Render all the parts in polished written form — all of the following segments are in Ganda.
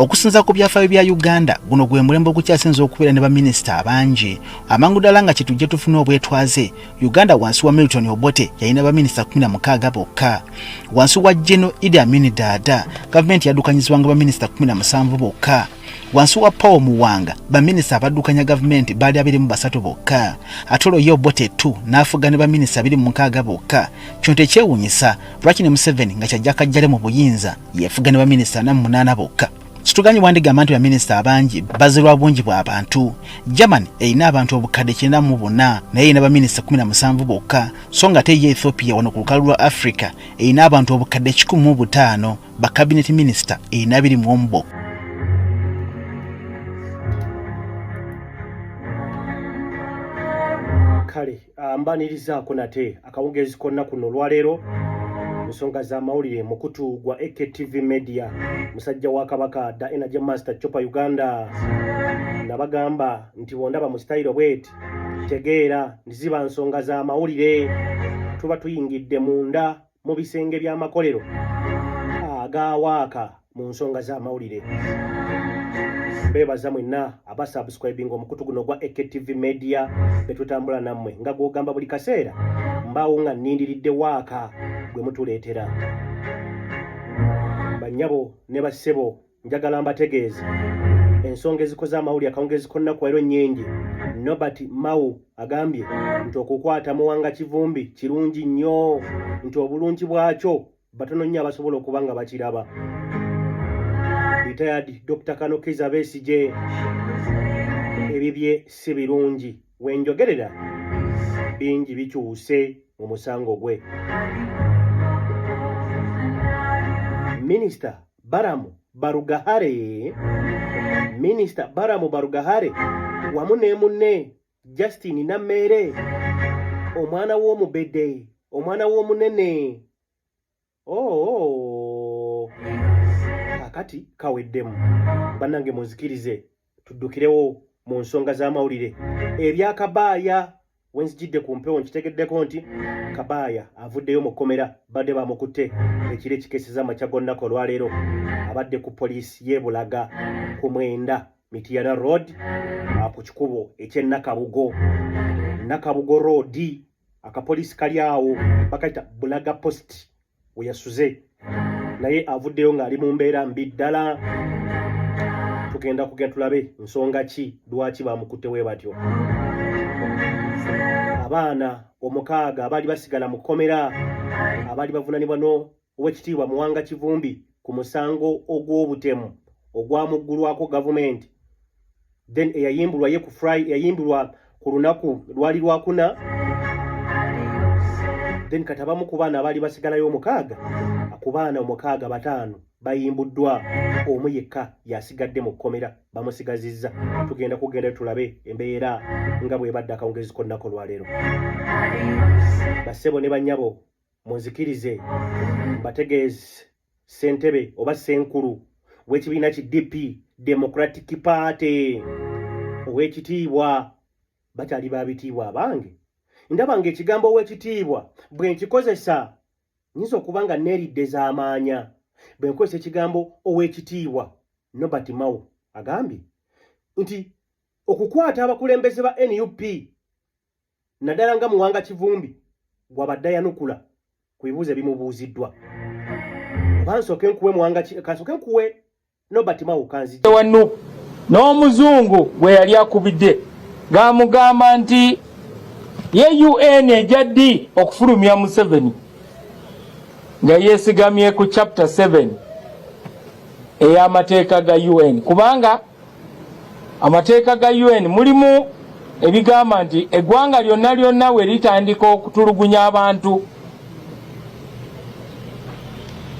Okusinza ku byafaayo bya Uganda, guno gwe mulembe ogukyasinze okubeera ne baminisita abangi. Amangu ddala nga kyetujje tufune obwetwaze, Uganda wansi wa Milton Obote yalina baminisita 16 bokka. Wansi wa General Idi Amin Dada, gavumenti yaddukanyizibwanga baminisita 17 bokka. Wansi wa Paul Muwanga, baminisita abaddukanya gavumenti baali 23 bokka. Ate olwo ye Obote 2 n'afuga ne baminisita 26 bokka. Kino tekyewuunyisa lwaki ne Museveni nga kyajja kajjale mu buyinza yeefuga ne baminisita 48 bokka. Kituganye wandigamba nti baminisita abangi bazirwa bungi bwa bantu. Germany erina abantu obukadde 94 naye erina baminisita 17 bokka, so nga ate ye Ethiopia wano ku lukalu lwa Africa erina abantu obukadde 105, ba cabinet minisita erina 21 bokka. Kale mbanirizaako nate akawungeezi konna kuno olwaleero nsonga z'amawulire mukutu gwa AKTV Media, musajja wa Kabaka da Energy Master Chopper Uganda. Nabagamba nti bwondaba mu sitayiro bweti tegeera nti ziba nsonga z'amawulire, tuba tuyingidde munda mu bisenge by'amakolero agawaaka mu nsonga z'amawulire. Mbeebaza mwenna abasubscribinga omukutu guno ogwa AKTV Media betutambula nammwe nga gwogamba buli kaseera mbaawo nga nnindiridde waaka gwe mutuleetera. Bannyabo ne bassebo, njagala mbategeeze ensonga ezikoze amawulire akawungeezi k'olunaku leero nnyingi. Norbert Mao agambye nti okukwata Muwanga Kivumbi kirungi nnyo, nti obulungi bwakyo batono nnyo abasobola okuba nga bakiraba. Retired Dr. Kano Kizza Besigye ebibye si birungi, wenjogerera bingi bikyuse mu musango gwe. Minisita Balamu Barugahare, Minisita Balamu Barugahare wamu ne munne Justin Nammeere, omwana w'omubede, omwana w'omunene. Oh, kakati kaweddemu. Bannange munzikirize tuddukirewo mu nsonga z'amawulire. Ebya Kabaaya wenzijidde ku mpewo nkitegeddeko nti Kabaaya avuddeyo mu kkomera, badde bamukutte ekiro ekikeeseza amakya g'olunaku olwaleero. Abadde ku poliisi y'e Bulaga ku 9 Mityana Road, ku kikubo eky'e Nakabugo, Nakabugo Road, akapoliisi kali awo bakayita Bulaga Post we yasuze, naye avuddeyo ng'ali mu mbeera mbi ddala. Tugenda kugenda tulabe nsonga ki lwaki bamukutte we batyo. Abaana 6 abaali basigala mu kkomera abaali bavunanibwa no Owekitiibwa Muwanga Kivumbi ku musango ogw'obutemu ogwamuggulwako gavumenti, then eyayimbulwa ye ku Friday, eyayimbulwa ku lunaku lwali lwakuna, then kati abamu ku baana abaali basigalayo 6, ku baana 6 5 bayimbuddwa, omu yekka yasigadde mu kkomera, bamusigazizza. Tugenda kugenda tulabe embeera nga bwebadde akawungezi k'olunaku olwaleero. Bassebo ne bannyabo, munzikirize mbategeeze ssentebe oba ssenkulu w'ekibiina ki DP, Democratic Party, ow'ekitiibwa, bakyali ba bitiibwa abange, ndaba ng'ekigambo ow'ekitiibwa bwe nkikozesa nyinza okuba nga neeridde z'amaanya bwe nkozesa ekigambo ow'ekitiibwa. Norbert Mao agambye nti okukwata abakulembeze ba NUP naddala nga Muwanga Kivumbi gw'abadde ayanukula ku bibuuzo ebimubuuziddwa. Oba nsooke nkuwe Muwanga, kansooke nkuwe Norbert Mao kanzije wa NUP n'omuzungu gwe yali akubidde ng'amugamba nti ye UN ejja ddi okufulumya Museveni, nga yeesigamye ku chapter 7 ey'amateeka ga UN, kubanga amateeka ga UN mulimu ebigamba nti eggwanga lyonna lyonna we litandika okutulugunya abantu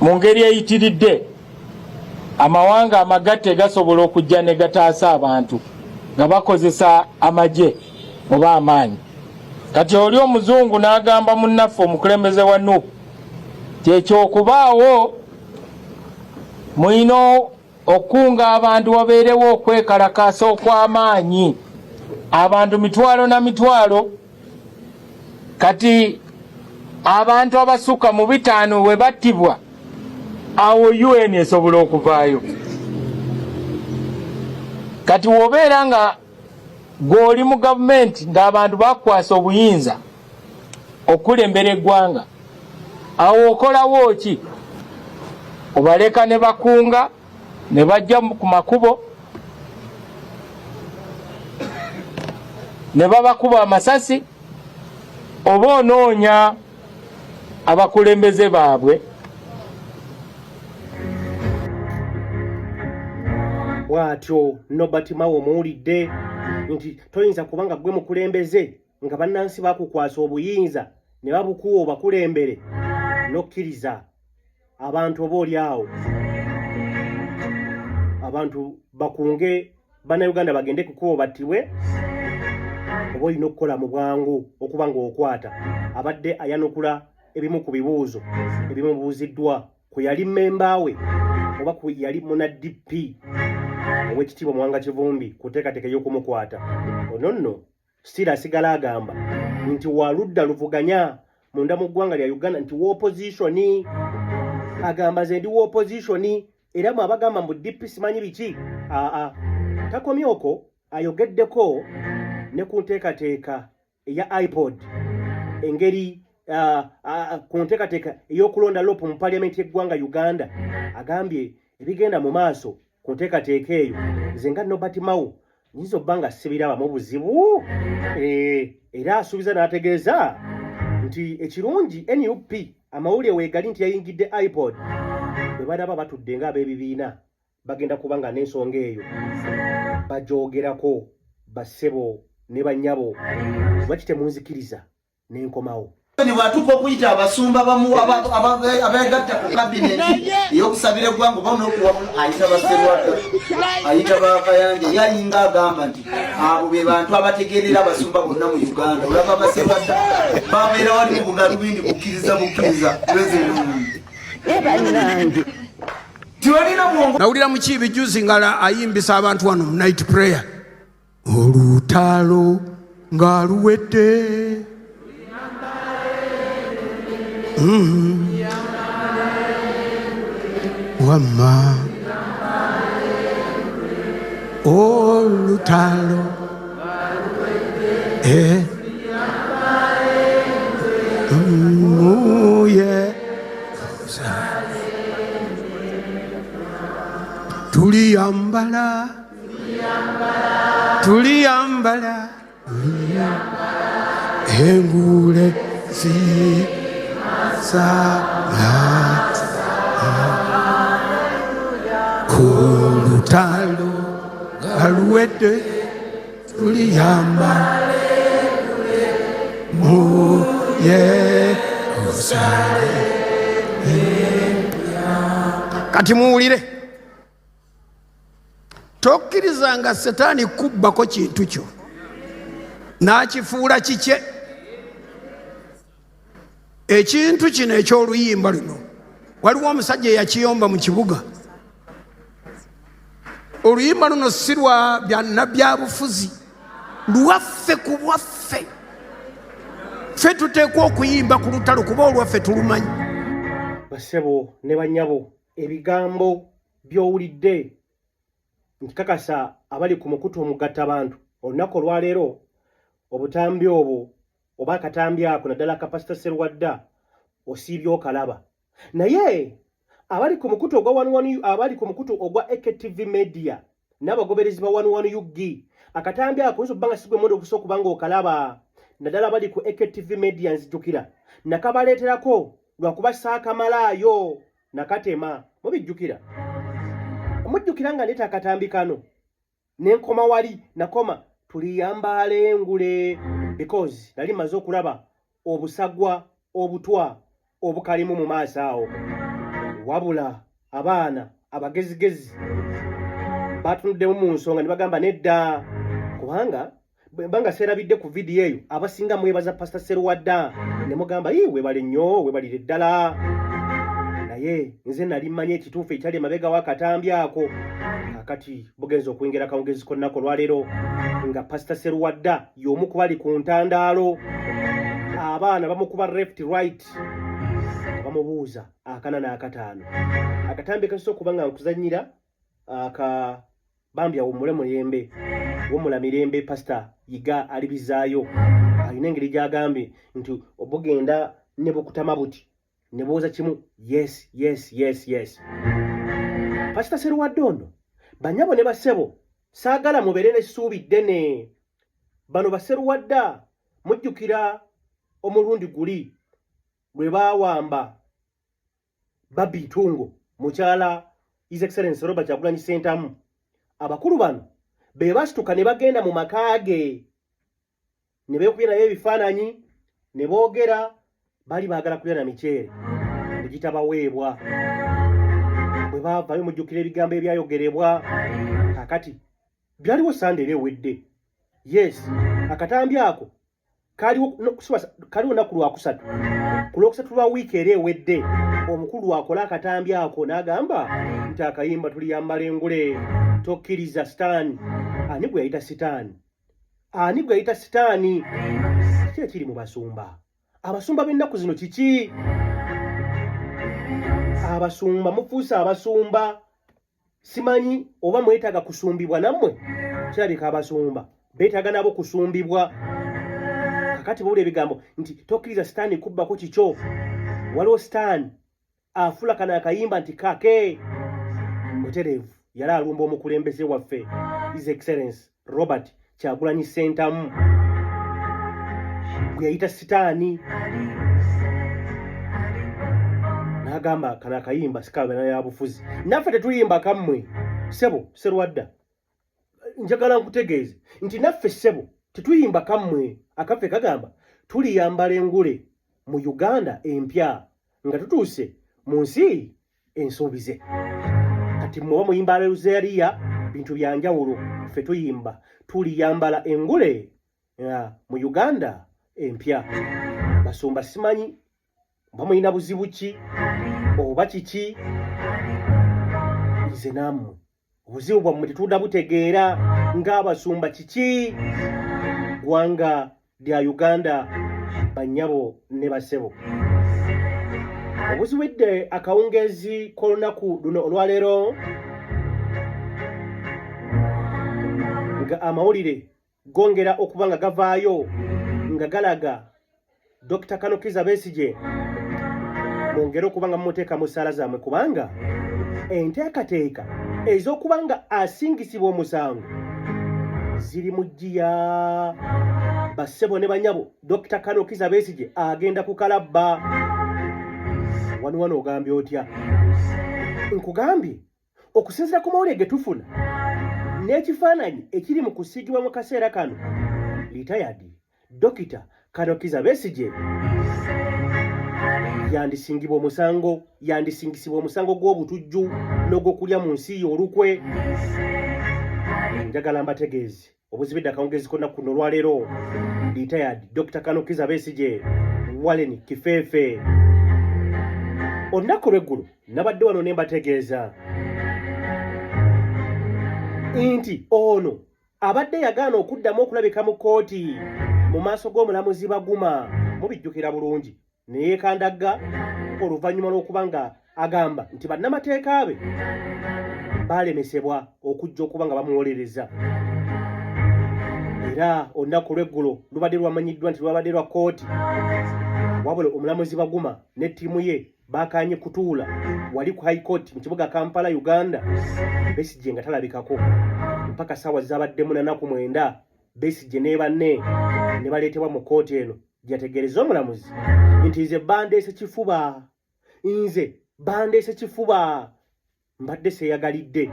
mu ngeri eyitiridde, amawanga amagatte gasobola okujja ne gataasa abantu nga bakozesa amagye oba amaanyi. Kati oli omuzungu n'agamba munnaffe omukulembeze wa NUP nti ekyokubaawo mulina okukunga abantu wabeerewo okwekalakaasa okw'amaanyi, abantu mitwalo na mitwalo. Kati abantu abasukka mu 5 bwe battibwa, awo UN esobola okuvaayo. Kati wobeera nga gw'oli mu gavumenti ng'abantu bakukwasa obuyinza okukulembera eggwanga, awo okolawo ki? Obaleka ne bakunga ne bajja ku makubo ne babakuba amasasi, oba onoonya abakulembeze baabwe? Bw'atyo Nobert Mao omuwulidde nti toyinza kuba nga ggwe mukulembeze nga bannansi bakukwasa obuyinza ne babukuwa obakulembere n'okkiriza abantu oba oli awo abantu bakunge bannayuganda bagende kukubo battibwe, oba olina okukola mu bwangu okuba ng'okwata. Abadde ayanukula ebimu ku bibuuzo ebimubuuziddwa ku yali mmemba we oba ku yali muna DP ow'ekitiibwa Muwanga Kivumbi ku nteekateeka ey'okumukwata. Ono nno still asigala agamba nti wa ludda luvuganya munda mu ggwanga lya Uganda, nti wa opposition. Agamba nze ndi wa opposition, era mwe abagamba mbu DP simanyi biki. Aa, takomye okwo, ayogeddeko ne ku nteekateeka eya IPOD, engeri ku nteekateeka ey'okulonda LOP mu parliament y'eggwanga Uganda. Agambye ebigenda mu maaso ku nteekateeka eyo, nze nga Nobert Mao nyinza obba nga sibirabamu buzibu. Era asuubiza n'ategeeza nti ekirungi NUP amawulire weegali nti yayingidde IPOD, bwe balaba batudde ng'ab'ebibiina bagenda kuba nga n'ensonga eyo bagyogerako. Bassebo ne bannyabo, lwaki temunzikiriza nenkomawo? Bwatuuka okuyita abasumba abegatta ku kabineti ey'okusabira eggwanga oba n'okuwabula, ayita baserwata, ayita bakayanja. Yalinga agamba nti abo be bantu abategeerera abasumba bonna mu Uganda. Olaba baserwata babeera wali mu bugalubindi, kukkiriza bukkiriza. Nawulira mukiibi juzi ngala ayimbisa abantu wano mu night prayer, olutalo nga luwedde. Wamma olutalo eh. Muye tuliyambala, tuliyambala engule zisala ku lutalo nga luwedde, tuliyambala mu Yerusalemu. Kati muwulire, tokkirizanga setaani kubbako kintu kyo n'akifuula kikye. Ekintu kino eky'oluyimba luno, waliwo omusajja eyakiyomba mu kibuga. Oluyimba luno si lwa byanabyabufuzi, lwaffe ku bwaffe. Ffe tuteekwa okuyimba ku lutalo kuba olwaffe tulumanyi. Bassebo ne bannyabo, ebigambo by'owulidde nkikakasa abali ku mukutu omugattabantu olunaku olwaleero, obutambi obwo oba akatambi ako, naddala ka Pasita Serwadda, osiibye okalaba. Naye abali ku mukutu ogwa one one, abali ku mukutu ogwa AKTV Media n'abagoberezi ba one one UG, akatambi ako oyinza okuba nga sigwe mundi okusobola okuba nga okalaba, naddala abali ku AKTV Media. Nzijukira nakabaleeterako lwakuba saakamalaayo nakatema. Mubijjukira, mujjukira nga ndeeta akatambi kano nenkoma wali nakoma tuliyambaala engule, because nali maze okulaba obusagwa obutwa obukalimu mu maaso awo. Wabula abaana abagezigezi batunuddemu mu nsonga ne bagamba nedda, kubanga banga seerabidde ku vidiyo eyo, abasinga mwebaza Pasita Serwadda ne mugamba, ii, webale nnyo, webalire ddala. Naye nze nali mmanyi ekituufu ekyali emabega w'akatambi ako. Kakati bugenza okuyingira akawungezi k'olunaku olwaleero nga Pasita Serwadda y'omu ku bali ku ntandaalo, abaana bamukuba left right nga bamubuuza akana n'akataano. Akatambi kasobola okuba nga nkuzannyira aka Bambi awummule mulembe, wumula mirembe Pasita Yiga Alibizaayo. Alina engeri gy'agambye nti obugenda ne bukutama buti ne buwoza kimu yes yes yes yes. Pasita Seruwadde ono, banyabo ne basebo, saagala mubeere n'essuubi ddene. Bano baseruwadda mujjukira omulundi guli lwe baawamba Barbie Itungo, mukyala His Excellency Robert Kyagulanyi Ssentamu. Abakulu bano be basituka ne bagenda mu maka ge ne beekubya nayo ebifaananyi ne boogera, bali baagala kulya na miceere ne gitabaweebwa. Bwe baavayo mujjukira ebigambo ebyayogerebwa. Kaakati byaliwo Sande era ewedde. Yes, akatambi ako kaliwo lunaku lwakusatu, ku lwokusatu lwa wiiki era ewedde, omukulu akola akatambi ako n'agamba nti akayimba tuliyambala engule, tokkiriza sitaani. Ani gwe yayita sitaani? Ani gwe yayita sitaani? Kiki ekiri mu basumba? Abasumba b'ennaku zino kiki? Abasumba mufuuse abasumba, simanyi oba mwetaaga kusumbibwa nammwe. Kirabika abasumba beetaaga nabo kusumbibwa. Kakati bawula ebigambo nti tokkiriza sitaani kubbako kikyo. Waliwo sitaani afula kano akayimba nti kake butereevu, yali alumba omukulembeze waffe His Excellence Robert Kyagulanyi Ssentamu gwe yayita sitaani, n'agamba kano akayimba sikabana ya bufuzi, naffe tetuyimba kammwe. Ssebo Serwadda, njagala nkutegeeze nti naffe ssebo tetuyimba kammwe, akaffe kagamba tuliyambala engule mu Uganda empya nga tutuuse mu nsi ensuubize. Kati mmwe oba muyimba Aleluzeeriya, bintu bya njawulo. Ffe tuyimba tuliyambala engule mu Uganda empya. Basumba simanyi oba mulina buzibu ki oba kiki, nze nammwe obuzibu bwammwe tetunda butegeera ng'abasumba kiki. Ggwanga lya Uganda, bannyabo ne basebo, obuziwedde akawungeezi k'olunaku luno olwaleero nga amawulire gongera okuba nga gavaayo nga galaga Dr. Kano Kizza Besigye mwongere okuba nga mumuteeka mu ssaala zammwe, kubanga enteekateeka ez'okuba nga asingisibwa omusango ziri mu ggiya. Bassebo ne banyabo, Dr. Kano Kizza Besigye agenda ku kalabba. Wano wano ogambye otya? Nkugambye okusinziira ku mawulire ge tufuna n'ekifaananyi ekiri mu kusiigibwa mu kaseera kano, litayadi Dokita Kano Kizza Besigye yandisingibwa omusango, yandisingisibwa omusango gw'obutujju n'ogw'okulya mu nsi ye olukwe. Njagala mbategeeze obuzibidde akawungezi konna kuno olwaleero, retired Dr. Kano Kizza Besigye Wallen Kifeefe. Olunaku olw'eggulo nabadde wano ne mbategeeza nti ono abadde yagaana okuddamu okulabika mu kkooti mu maaso g'omulamuzi Baguma, mubijjukira bulungi, ne yeekandagga oluvannyuma lw'okuba nga agamba nti bannamateeka be baalemesebwa okujja okuba nga bamuwolereza. Era olunaku olw'eggulo lubadde lwamanyiddwa nti lwabadde lwa kkooti, wabula omulamuzi Baguma ne ttiimu ye baakaanye kutuula wali ku High Court mu kibuga Kampala, Uganda, Besigye nga talabikako mpaka ssaawa zabadde 89. Besigye ne banne ne baleetebwa mu kkooti eno gyategeereza omulamuzi nti nze bandeese kifuba, nze bandeese kifuba, mbadde seeyagalidde.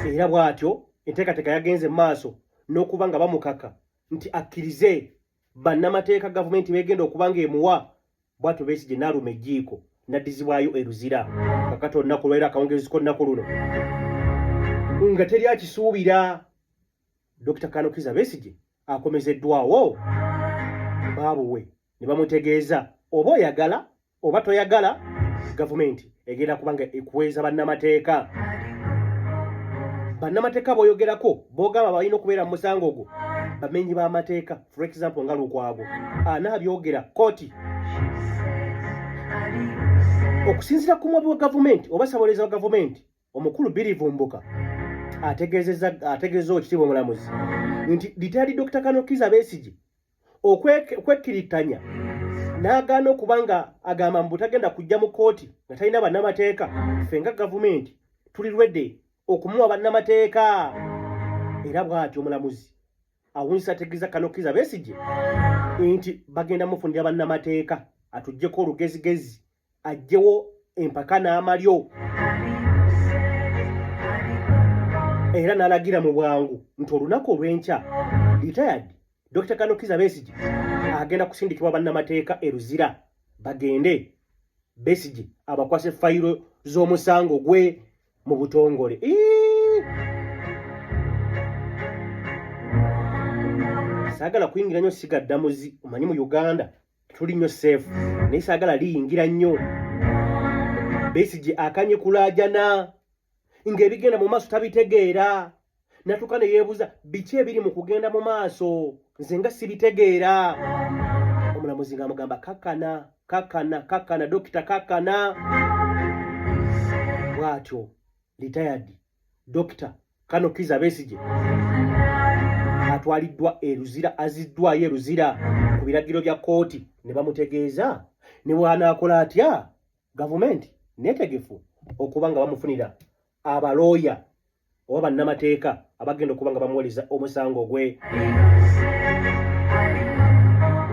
Era bw'atyo enteekateeka yagenze mu maaso n'okuba nga bamukaka nti akkirize bannamateeka gavumenti beegenda okuba ng'emuwa. Bw'atyo Besigye n'aluma ejjiiko n'addizibwayo e Luzira. Kakati olunaku lwaleero akawungeezi k'olunaku luno nga teri akisuubira, Dr. Kano Kizza Besigye akomezeddwawo baabuwe ne bamutegeeza oba oyagala oba toyagala, gavumenti egenda kuba nga ekuweeza bannamateeka. Bannamateeka b'oyogerako b'ogamba balina okubeera mu musango gwo bamenyi b'amateeka, for example nga Lukwago anaabyogera kkooti. Okusinziira ku muwabi wa gavumenti oba ssabawolereza wa gavumenti Omukulu Birivumbuka ategeezezza ategeeza Owekitiibwa Omulamuzi nti retired Dr. Kano Kizza Besigye okwekkiritanya n'agaana okuba nga agamba mbu tagenda kujja mu kkooti nga talina bannamateeka, ffe nga gavumenti tuli ready okumuwa bannamateeka. Era bw'atyo omulamuzi awunyisa ategeeza Kano Kizza Besigye nti bagenda mufunira bannamateeka atuggyeko olugezigezi aggyewo empaka n'amalyo era n'alagira mu bwangu nti olunaku olw'enkya retired Dr. Kano Kizza Besigye agenda kusindikibwa bannamateeka e Luzira bagende Besigye abakwase fayiro z'omusango gwe mu butongole. Saagala kuyingira nnyo siga ddamuzi, omanyi mu Uganda tuli nnyo seefu, naye saagala liyingira nnyo. Besigye akanye kulaajana ng'ebigenda mu maaso tabitegeera, natuuka ne yeebuuza biki ebiri mu kugenda mu maaso nze nga sibitegeera. Omulamuzi ng'amugamba kakkana kakkana kakkana dokita kakkana. Bw'atyo retired Dokita Kano Kizza Besigye atwaliddwa e Luzira, aziddwayo e Luzira ku biragiro bya kkooti ne bamutegeeza ne bw'anaakola atya gavumenti neetegefu okuba nga bamufunira abalooya oba bannamateeka abagenda okuba nga bamuwoleza omusango gwe.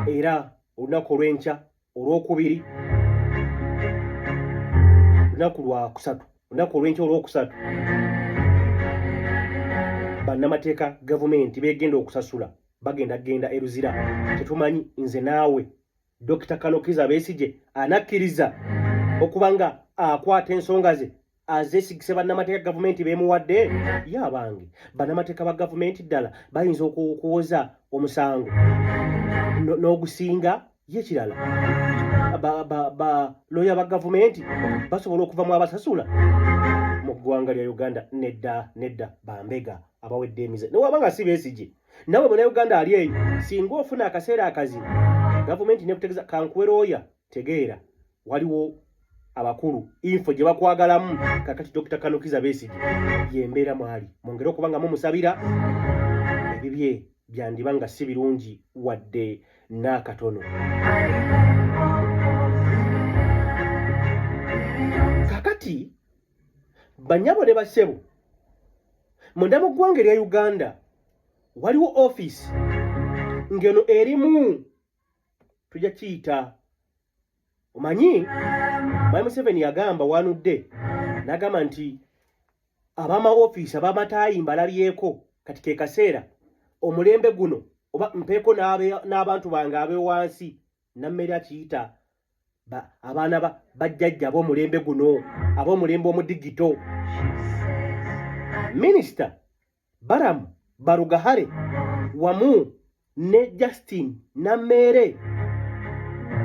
Era olunaku olw'enkya olwokubiri, lunaku lwakusatu, olunaku olw'enkya olwokusatu, bannamateeka gavumenti begenda okusasula bagenda genda e Luzira. Tetumanyi nze naawe Dokita Kano Kizza Besigye anakkiriza okuba nga akwata ensonga ze azeesigise bannamateeka gavumenti beemuwadde. Ye abange, bannamateeka ba gavumenti ddala bayinza okuwoza omusango n'ogusinga? Ye kirala, ba looya ba gavumenti basobola okuva mu abasasula mu ggwanga lya Uganda? Nedda nedda, bambega abawedde emize newaba nga si Besigye. Nawe munauganda ali eyo, singa ofuna akaseera akazibu gavumenti nekutegeza kankuwe looya, tegeera waliwo abakulu info gye bakwagalamu. Kakati Dr. Kano Kizza Besigye yembeera mwali, mwongere okuba nga mumusabira, ebibye byandiba nga si birungi wadde n'akatono. Kakati banyabo ne basebo, munda mu ggwanga erya Uganda waliwo ofiisi ng'eno erimu tujja kiyita, omanyi Mwami Museveni yagamba wanudde n'agamba nti abama ofiisi abamataayi mbalabyeko, kati ke kaseera omulembe guno oba mpeeko n'abantu bange ab'ewansi. Nammere akiyita abaana bajjajja ab'omulembe guno, ab'omulembe omudigito. Minisita Balaam Barugahare wamu ne Justine Nammeere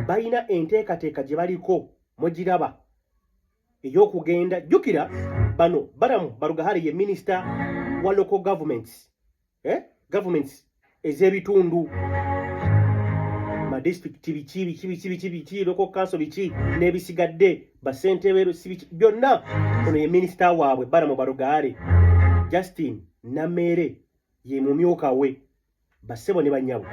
balina enteekateeka gye baliko mugiraba ey'okugenda. Jjukira bano, Balaam Barugahare ye minisita wa local governments, governments ez'ebitundu, madisitulikiti, biki biki biki biki biki, local council biki n'ebisigadde, basentebe si biki byonna. Ono ye minisita waabwe Balaam Barugahare, Justine Nameere ye mumyuka we. Bassebo ne bannyabo,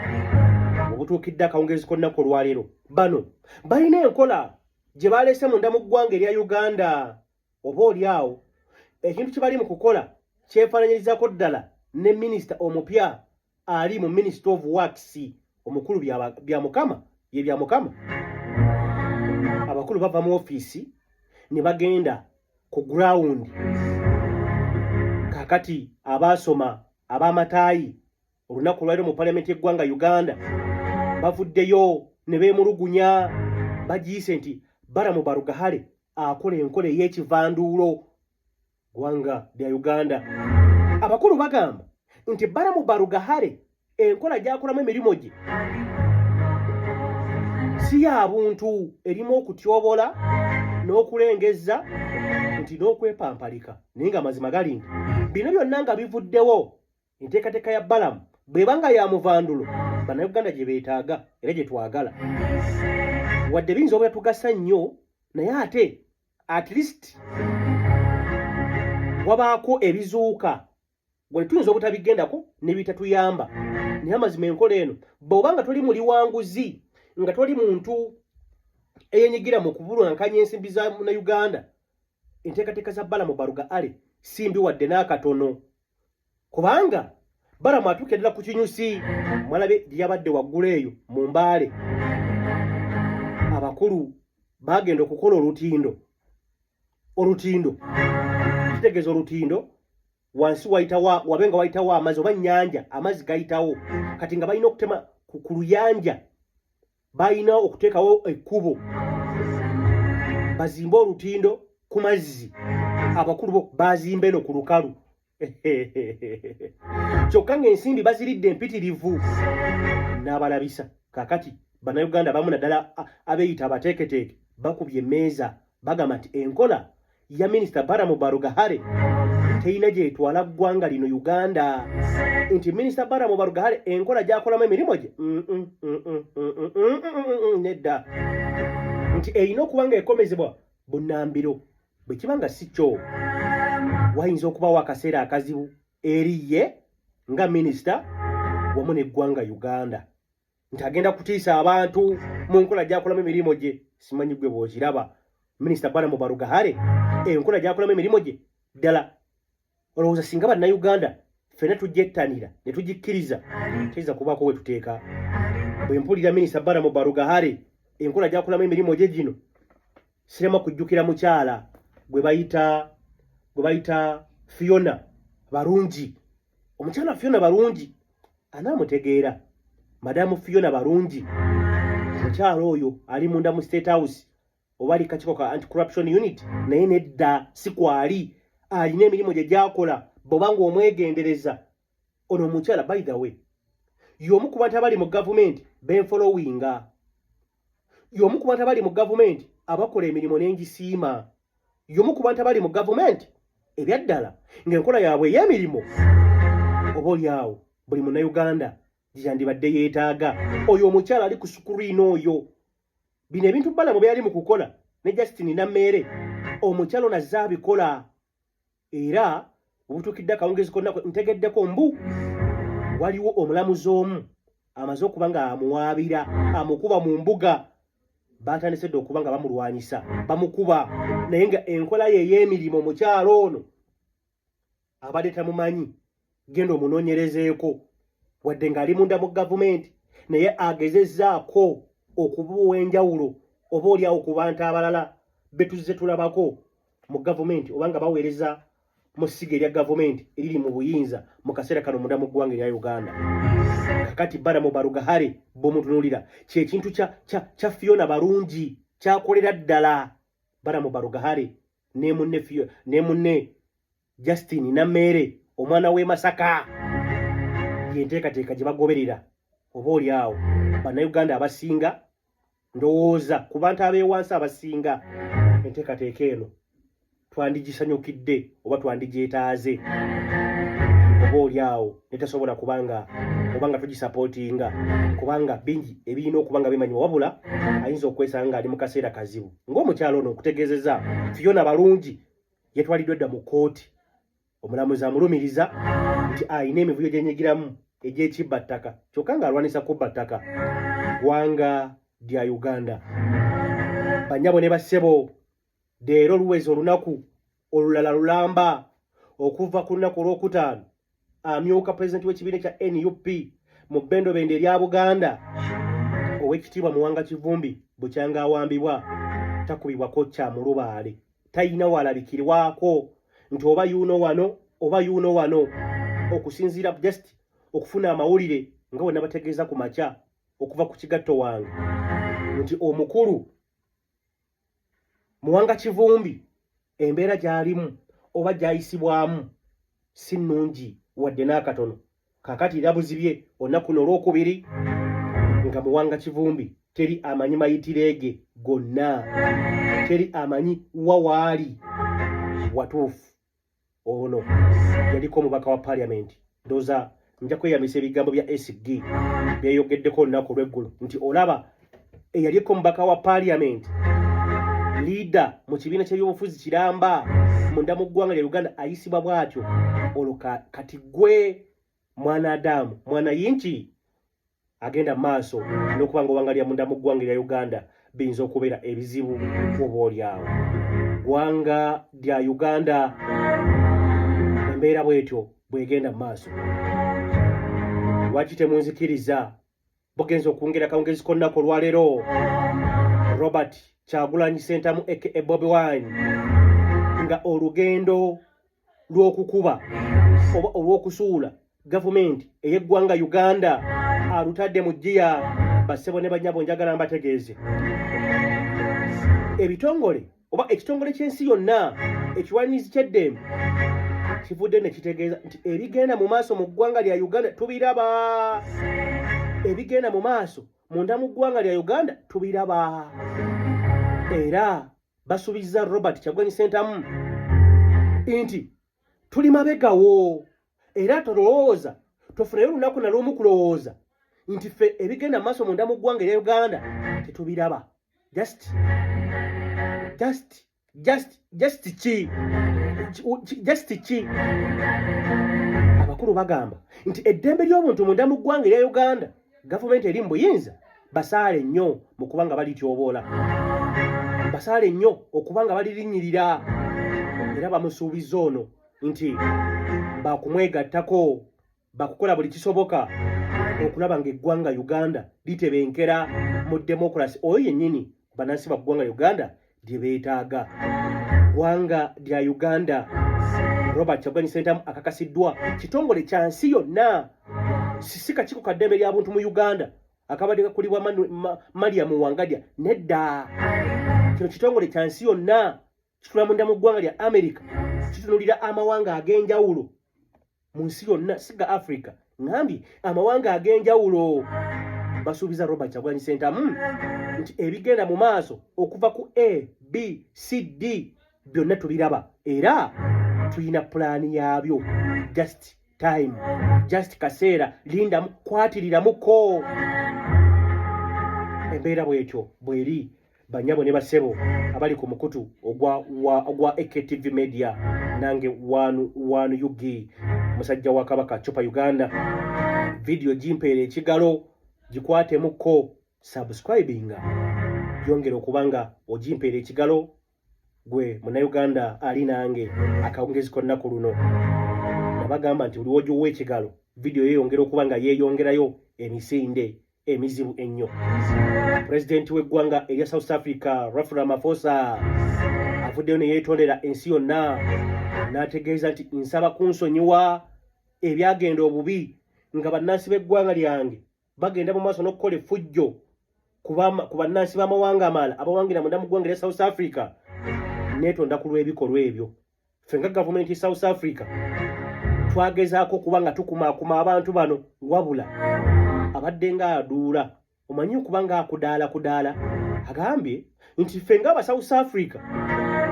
obutuukidde akawungeezi k'olunaku olwaleero, bano balina enkola gye baleese munda mu ggwanga erya Uganda. Oba oli awo ekintu kye bali mu kukola kyefaananyirizaako ddala ne minisita omupya ali mu Ministry of Works, omukulu bya Mukama ye bya Mukama. Abakulu bava mu ofiisi ne bagenda ku ground. Kakati abaasoma ab'amataayi olunaku olwaliro mu palamenti y'eggwanga Uganda bavuddeyo ne beemulugunya, bagiyise nti Balaam Barugahare akola enkola ey'ekivanduulo ggwanga lya Uganda. Abakulu bagamba nti Balaam Barugahare enkola gy'akolamu emirimu gye si ya buntu, erimu okutyobola n'okulengezza nti n'okwepampalika. Naye nga amazima gali nti bino byonna nga bivuddewo, enteekateeka ya Balaam bw'eba nga ya muvandulo, Bannayuganda gye beetaaga era gye twagala, wadde biyinza obutatugasa nnyo, naye ate at least Wabaako ebizuuka gwe tuyinza obutabigendako ne bitatuyamba, naye amazima enkola eno bw'oba nga toli muli wanguzi, nga toli muntu eyenyigira mu kubulwankanya ensimbi za Uganda, enteekateeka za Balamu Barugahare si mbi wadde n'akatono, kubanga Balamu atuukira ddala ku kinyusi. Mwalabe gye yabadde waggulu eyo mu Mbaale, abakulu bagenda okukola olutindo. Olutindo kitegeeza olutindo wansi wayitawo, wabe nga wayitawo amazzi oba nnyanja, amazzi gayitawo. Kati nga balina okutema ku luyanja, balina okuteekawo ekkubo bazimbe olutindo ku mazzi. Abakulu bo bazimbe eno ku lukalu, kyokka ng'ensimbi baziridde empitirivu n'abalabisa. Kakati Bannayuganda abamu, naddala abeeyita abateeketeeke, bakubye emmeeza, bagamba nti enkola ya Minisita Balamu Barugahare terina gyetwala ggwanga lino Uganda, nti Minisita Balamu Barugahare enkola gy'akolamu emirimu gye nedda, nti erina okuba nga ekomezebwa bunnambiro. Bwe kiba nga si kyo, wayinza okubawo akaseera akazibu eri ye nga minisita wamu n'eggwanga Uganda, nti agenda kutiisa abantu mu nkola gy'akolamu emirimu gye. Simanyi gwe bw'okiraba, Minisita Balamu Barugahare enkola gy'akolamu emirimu gye. Ddala olowooza singa Bannayuganda ffenna tujjettanira ne tugikkiriza, teyinza kubaako we tuteeka? Bwe mpulira Minisita Balamu Barugahare enkola gy'akolamu emirimu gye gino, sirema kujjukira mukyala gwe bayita Fiona Barungi. Omukyala Fiona Barungi anaamutegeera, Madamu Fiona Barungi, mukyala oyo ali munda mu State House oba ali kakiiko ka Anti Corruption Unit, naye nedda, si kwali, alina emirimu gye gyakola. Bw'oba ng'omwegendereza ono omukyala, by the way, y'omu ku bantu abali mu gavumenti benfolowinga, y'omu ku bantu abali mu gavumenti abakola emirimu n'engisiima, y'omu ku bantu abali mu gavumenti ebyaddala ng'enkola yaabwe ey'emirimu oba oliawo buli Munnayuganda gyeyandibadde yeetaaga. Oyo omukyala ali ku screen oyo, bino ebintu Balamu byali mu kukola ne Justin Nammeere, omukyala ono azze abikola. Era obutuukidde akawungezi konna ntegeddeko mbu waliwo omulamuzi omu amaze okuba nga amuwaabira, amukuba mu mbuga. Batandise dde okuba nga bamulwanyisa, bamukuba, naye nga enkola ye ey'emirimu omukyalo ono abadde tamumanyi. Genda omunoonyerezeeko, wadde ng'ali munda mu gavumenti, naye agezezzaako okuba ow'enjawulo oba oliawo ku bantu abalala betuzze tulabako mu gavumenti oba nga baweereza mu ssiga erya gavumenti eriri mu buyinza mu kaseera kano munda mu ggwanga erya Uganda. Kakati Balamu Barugahare bw'omutunuulira, kyekintu kya Fiona Barungi kyakolera ddala Balamu Barugahare ne munne Justin Nammeere, omwana w'e Masaka, yenteekateeka gye bagoberera. Oba oli awo Bannayuganda abasinga, ndowooza ku bantu ab'ewansi abasinga, enteekateeka eno twandigisanyukidde oba twandigyetaaze, oba oli awo netasobola kubanga oba nga tugisapootinga, kubanga bingi ebirina okuba nga bimanyibwa. Wabula ayinza okwesanga ng'ali mu kaseera kazibu ng'omukyalo ono okutegeezeza Fiona Balungi yatwaliddwa dda mu kkooti. Omulamuzi amulumiriza nti alina emivuyo gyenyigiramu egy'ekibba ttaka, kyokka ng'alwanisa kubba ttaka ggwanga lya Uganda. Bannyabo ne bassebo, leero luweza olunaku olulala lulamba okuva ku lunaku olwokutaano amyuka pulezidenti w'ekibiina kya NUP mu bbendobendo erya Buganda, Owekitiibwa Muwanga Kivumbi, bukyanga awambibwa, takubibwako kyamulubaale, talina walabikirwako nti oba yuuno wano oba yuuno wano. Okusinziira just okufuna amawulire nga bwe nabategeeza ku makya okuva ku kigatto wange nti omukulu Muwanga Kivumbi embeera gy'alimu oba gy'ayisibwamu si nnungi wadde n'akatono. Kaakati era buzibye olunaku luno olwokubiri nga Muwanga Kivumbi teri amanyi mayitire ge gonna, teri amanyi wa waali watuufu. Ono yaliko omubaka wa Parliament. Ndowooza nja kweyambisa ebigambo bya SG byeyogeddeko olunaku olweggulo nti olaba eyaliko omubaka wa Parliament, leader mu kibiina ky'ebyobufuzi kiramba munda mu ggwanga lya Uganda ayisibwa bw'atyo, olwo kati gwe mwana Adamu mwana yinki agenda maaso n'okuba nga owangalira munda mu ggwanga erya Uganda biyinza okubeera ebizibu oba olyawo. Ggwanga lya Uganda embeera bwetyo bwegenda mu maaso. Lwaki temunzikiriza? Bugenza okwongera akawungezi k'olunaku olwaleero Robert Kyagulanyi Ssentamu aka Bobi Wine nga olugendo lw'okukuba oba olw'okusuula gavumenti ey'eggwanga Uganda alutadde mu ggiya. Bassebo ne bannyabo, njagala mbategeeze ebitongole oba ekitongole ky'ensi yonna ekiwalirizi ky'eddembe kivudde ne kitegeeza nti ebigenda mu maaso mu ggwanga lya Uganda tubiraba, ebigenda mu maaso munda mu ggwanga lya Uganda tubiraba, era basubizza Robert Kyagulanyi Ssentamu nti tuli mabegawo, era tolowooza tofunayo olunaku na lumu kulowooza nti ffe ebigenda mu maaso munda mu ggwanga erya Uganda tetubiraba. Just just just just ki just ki abakulu bagamba nti eddembe ly'obuntu munda mu ggwanga erya Uganda gavumenti eri mu buyinza basaale nnyo mu kuba nga balityoboola, basaale nnyo okuba nga balirinnyirira, era bamusuubiza ono nti bakumwegattako, bakukola buli kisoboka okulaba ng'eggwanga Uganda litebenkera mu demokulasi oyo yennyini bannansi ba ggwanga Uganda lye beetaaga. Ggwanga lya Uganda, Robert Kyagulanyi Ssentamu akakasiddwa kitongole kya nsi yonna, si kakiiko ka ddembe lya buntu mu Uganda akabadde kakulibwa Mariam Wangadya, nedda, kino kitongole kya nsi yonna, kitula munda mu ggwanga lya America, kitunulira amawanga ag'enjawulo mu nsi yonna, siga Africa, ngambye amawanga ag'enjawulo. Basuubiza Robert Kyagulanyi Ssentamu nti ebigenda mu maaso okuva ku A B C D byonna tubiraba era tulina pulaani yaabyo, just time, just kaseera, lindamu, kwatiriramuko. Embeera bwetyo bweri, banyabo ne basebo abali ku mukutu ogwa, ogwa AKTV Media, nange wanu wanu UG musajja wa Kabaka Chopa Uganda. Video gimpeera ekigalo, gikwatemuko, subscribinga, yongera okuba nga ogimpeera ekigalo gwe munnayuganda ali nange akawungezi k'olunaku luno. Nabagamba nti buli wogiwa ekigalo vidiyo yeyongera okuba nga yeeyongerayo emisinde emizibu ennyo. Pulezidenti w'eggwanga erya South Africa Ralph Ramaphosa avuddeyo ne yeetondera ensi yonna n'ategeeza nti nsaba kunsonyiwa ebyagenda obubi nga bannansi b'eggwanga lyange bagenda mu maaso n'okukola effujjo ku bannansi b'amawanga amalala abawangira munda mu ggwanga erya South Africa. Neetonda ku lw'ebikolwa ebyo. Ffe nga gavumenti ya South Africa twagezaako okuba nga tukumaakuma abantu bano, wabula abadde nga aduula, omanyi okuba nga akudaala kudaala. Agambye nti ffe nga aba South Africa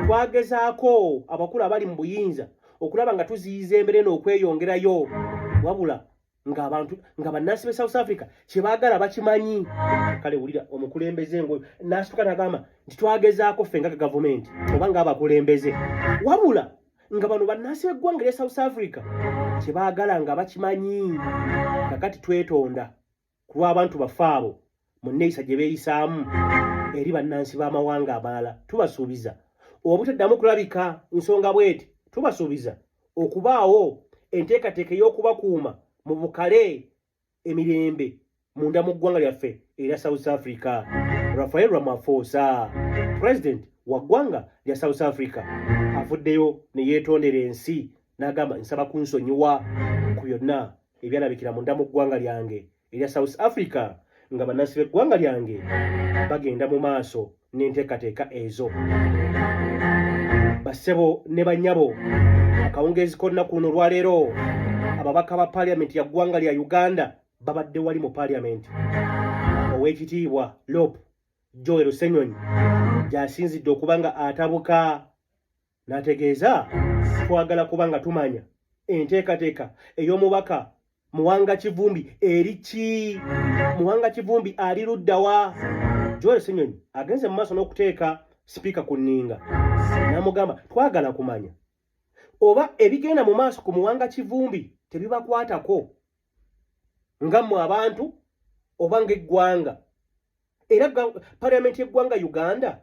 twagezaako abakulu abali mu buyinza okulaba nga tuziyiza embeera eno okweyongerayo, wabula ng'abantu nga bannansi b'e South Africa kye baagala bakimanyi. Kale wulira omukulembeze ng'oyo n'asituka n'agamba nti twagezaako ffe nga gavumenti oba ng'abakulembeze, wabula nga bano bannansi b'eggwanga erya South Africa kye baagala nga bakimanyi. Kakati twetonda ku lw'abantu baffe abo mu nneeyisa gye beeyisaamu eri bannansi b'amawanga amalala. Tubasuubiza obutaddamu kulabika nsonga bweti, tubasuubiza okubaawo enteekateeka ey'okubakuuma mu bukale emirembe munda mu ggwanga lyaffe erya South Africa. Rafael Ramaphosa, president wa ggwanga lya South Africa, avuddeyo ne yeetondera ensi n'agamba nsaba kunsonyiwa ku byonna ebyalabikira munda mu ggwanga lyange erya South Africa nga bannansi b'eggwanga lyange bagenda mu maaso n'enteekateeka ezo. Bassebo ne bannyabo, akawungeezi k'olunaku luno olwaleero ababaka ba paaliyamenti ya ggwanga lya Uganda babadde wali mu paaliyamenti. Oweekitiibwa Lop Joel Ssenyonyi gy'asinzidde okuba nga atabuka n'ategeeza twagala kuba nga tumanya enteekateeka ey'omubaka Muwanga Kivumbi eri ki? Muwanga Kivumbi ali ludda wa? Joel Ssenyonyi agenze mu maaso n'okuteeka sipiika ku nninga n'amugamba twagala kumanya. Oba ebigenda mu maaso ku Muwanga Kivumbi tebibakwatako nga mmwe abantu oba ng'eggwanga? Era parliament y'eggwanga Uganda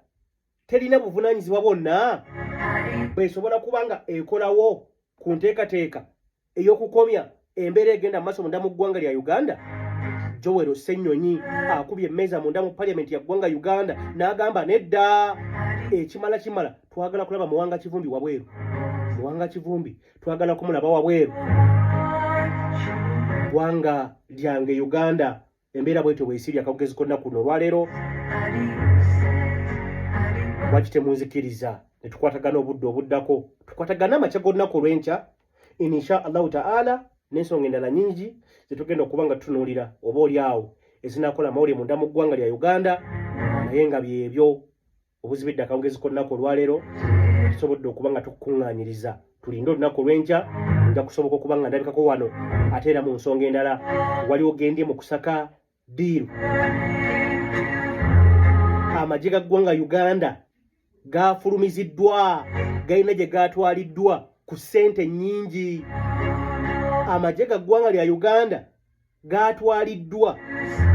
terina buvunaanyizibwa bwonna bwesobola kuba nga ekolawo ku nteekateeka ey'okukomya embeera egenda mu maaso munda mu ggwanga lya Uganda? Joel Ssenyonyi akubye emmeeza munda mu parliament ya ggwanga Uganda n'agamba nedda, ekimala kimala, twagala kulaba Muwanga Kivumbi wabweru. Muwanga Kivumbi twagala kumulaba wabweru. Ggwanga lyange Uganda, embeera bwetyo bwesiri akawugezi konna kuno olwaleero. Lwaki temunzikiriza ne tukwatagana obudde obuddako, tukwatagane amakya g'olunaku olw'enkya insha Allahu taala, n'ensonga endala nyingi zetugenda okuba nga tutunuulira oba oli awo ezinakola amawulire munda mu ggwanga lya Uganda. Naye nga byebyo obuzibidde akawungezi k'olunaku olwaleero, tusobodde okuba nga tukukuŋŋaanyiriza. Tulinde olunaku olw'enkya, nja kusoboka okuba nga ndabikako wano. Ate era mu nsonga endala, waliwo gendye mu kusaka diiru, amagye ga ggwanga Uganda gafulumiziddwa, galina gye gatwaliddwa ku ssente nnyingi. Amagye ga ggwanga lya Uganda gaatwaliddwa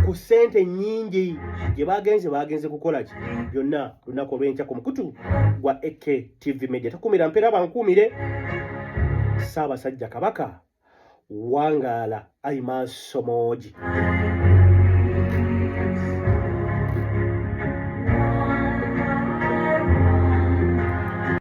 ku ssente nnyingi. Gye bagenze, bagenze kukola ki? Byonna lunaku olw'enkya ku mukutu gwa AK TV Media. Takumira mpeera bankuumire. Ssaabasajja Kabaka wangaala, ayi maaso moogi.